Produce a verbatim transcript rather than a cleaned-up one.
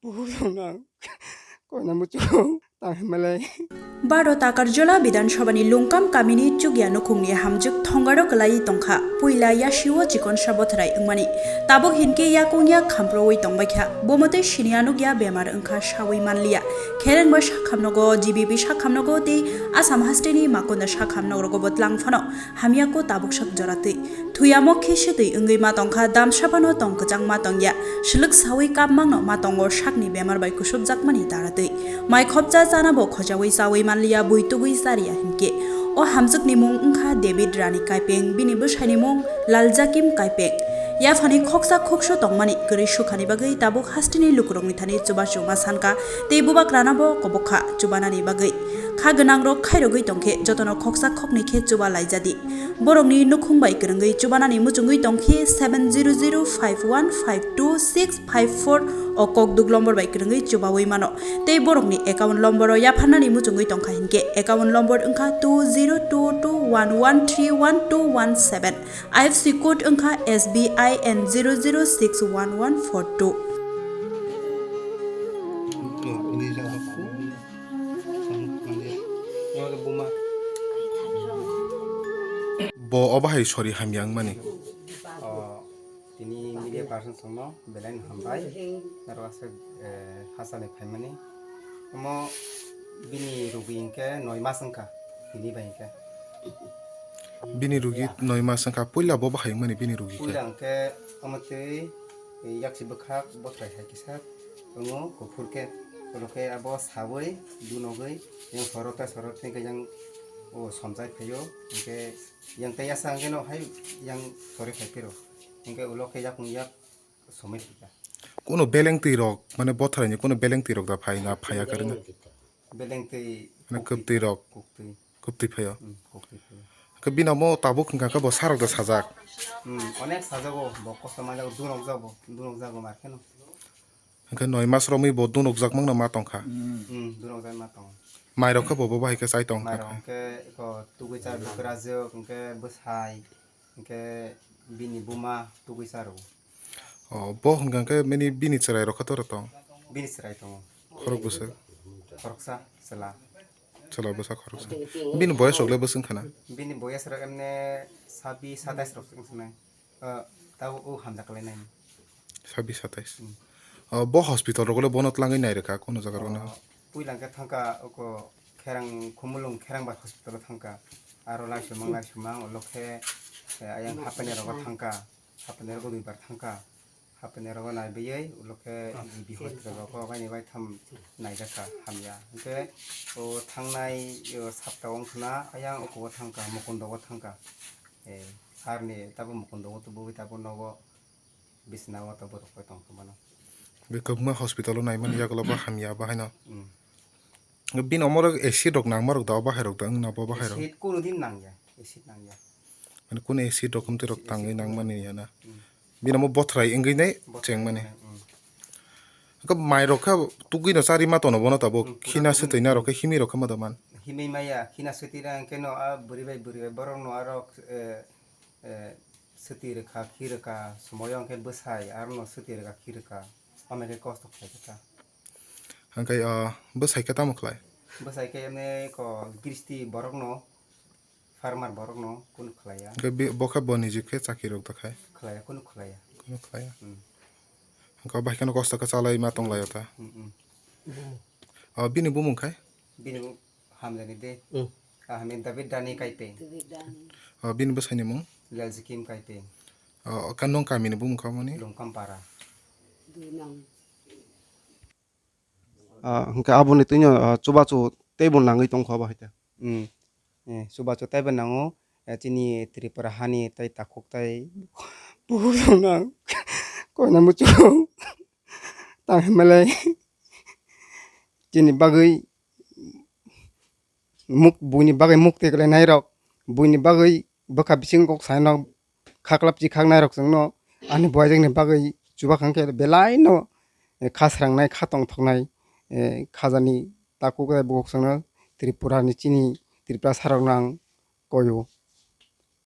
Bukhuk songno ang koina muchungo tang hwnmalai. Baro Takarjola Bidhan Sabhani Lungkam kamini chukya nukhungni hamjwk thongaro kwlaiwi tongkha. Puila yasio chikonsa bothrai wngmani. Tabuk hinkhe yakung yak khamprowi tongbaikha. Bo mwtwi siniya nukya bemar wngkha sawi manliya. Kherengba sakhamnogo, G B P sakhamnogo tei Assam hasteni Makunda sakhamnogrogo bo tlang phano hamya kho tabuk sak jora twi. Thuyamo khe se twi wngwi ma tongkha, damsa phano tong kwchang ma tongya. Swlwk sawi kapmangno ma tongo sakni bemar bai kusupjakmani dara twi. Mai khopcha chana bo khojawi chawi manliya, bui tugwi chariya hinkhe. O hamjwkni mung wngkha David Rani Kaipeng, bini bwsaini mung Laljakim Kaipeng. Yaphani khoksa khokso tongmani kwrwi sukhani bagwi tabuk hasteni lukurokni thani chubachu ma sankha tei bubagrano bo kobokha chubanani bagwi. Kha gwnangrok khairogwi tongkhe jotono khoksa khoknwi khe chuba laijadi. Borokni nukhung bai kwrwngwi chubanani muchungwi tongkhe seven zero zero five one five two six five four o kokduk lombor bai kwrwngwi chubawi mano. Tei borokni account lomboro yapharnani muchungwi tongkha hinkhe account lombor wngkha two zero two two one one three one two one seven. I F C code wngkha S B I N zero zero six one one four two. Bo obo hai sori hamya wngmani. O, tini media person songno belai no hambai. Naro aswk, eh, hachal ni phaimani. Omo bini rugi hinkhe noi mas wngkha. Tini bai hinkhe. Bini rugi noi mas wngkha. Puila bo bahai wngmani bini rugi khe. Puila hinkhe omo twi yaksi bwkhak bothrai hai kisa tongo kuphur khe. Oro khe abo sawi dunogwi yang soro ta soro tei khe yang o somjai phaio. Hinkhe yang tei yasa hinkhe no hai yang sori khai phiro. Hinkhe ulo khe yakung yak somoi phika. Kuno beleng twi rok, mane bothrai ni kuno beleng twi rok da phai na phaiya karwi na? Beleng twi. Mane kwptwi rok. Kwptwi. Kwptwi phaio. Hmm, kwptwi phaio. Khe bini omo tabuk hwnkha khe bo sarok da sajak. Hmm, onek sajago, bo kosto manjago, dunok jago, dunok jago mar kheno. Hwnkhe noi mas romwi bo dunok jak mangno ma tongkha. Hmm, dunok jak ma tongo. Mai rok khe bo bo bahai khe chai tongkha. Mai rok khe eko tugui cha bwkrajwk, hwnkhe bwsai, hwnkhe bini buma tugui cha rw. O, bo hwnkha khe mini bini chwrai rok khe tora tong? Bini chwrai tongo. Khorok bwswk? Khoroksa, chwla. Chwla bwsa khoroksa. Bini boyes rok le bwswk wngkha na? Bini boyes rok emne sabi satais rok wngkha na. O, tabo o hamjak lai nai. Sabi satais. Hmm. O, bo hospital rok le bono tlangwi nai rwkha, kono jaga rok na? O, puila khe thangkha, oko kherang, Khumulwng kherang bai hospital o thangkha. Aro laisumang, laisumang, ulo khe, eh, ayang haphaini rogo thangkha. Haphaini rogo duibar thangkha. Haphaini rogo naibiui, ulo khe G B hospital rogo baini baitham naijakha, hamya. Hwnkhe o thangnai, o, sapta wngkhana, ayang oko o thangkha, Mukundo o thangkha. Eh, arni tabo Mukundo o tubui tabo nogo. Bisna o to borok koi tong khe mano. Be kwbangma hospital o naimani yagulo bo hamya bo haino. Mm. Bini omorok acid rok nangma rok da, o bahai rok da wngna bo bahai rok. Acid kuno din nangya, acid nangya. Mane kuno acid rok, kwmtwi rok tangwi nangmani ya na. Mm. Bini omo bothrai wngwi nai chengmani. Bothrai wngwi nai, mm. Khe mai rok khe tugwi no chari ma tono bono tabuk. Mm, khina pura swtwi na rok khe himi rok khe ma da man. Himi maya, khina swtwi na hwnkhe no a bwrwi bai bwrwi bai borok no aro, eh, eh, swtwi rwkha, khi rwkha, somoyo hwnkhe bwsai, arono swtwi rwkha, khi rwkha, omo khe kosto khlai khe ta. Hwnkhe, o, bwsai khe tamo khlai? Bwsai khe emne ko gristi borokno, farmer borokno kunu khlaiya. Hwnkhe bi-, bo khe bo niji khe chakri rok da khai? Khlaiya, kunu khlaiya. Kunu khlaiya. Hmm. Hwnkhe bai kheno kosto khe chalai ma tonglaio ta? Hmm, hmm. O, bini bumung khai? Bini bumung Hamjani de. Hmm. Ah, Hamjani David Dani Kaipeng. David Dani. Ah, bini bwsaini mung? Laljikim Kaipeng. Ah, o, ka nung kamini bumung kha mani? Lungkampara. Duinang. Ah, hwnkhe aboni twino, ah, chubachu teibo nangwi tongkha bo hai khe. Hmm. Eh, chubachu teibo nango, eh, chini Tripura hani tei takhuk tei. Bukhuk songno ang koina muchungo tang hwnmalai. Chini bagwi muk-, buini bagwi mukti kwlainairok, buini bagwi bwkha bising kok saino khaklap chi khaknairok chwngno ani buaijakni bagwi chubakhang khe belaino, eh, kha srangnai, kha tongthoknai, eh, khajani takhuk tei bukhuk chwngno Tripurani chini Tiprasarokno ang koio.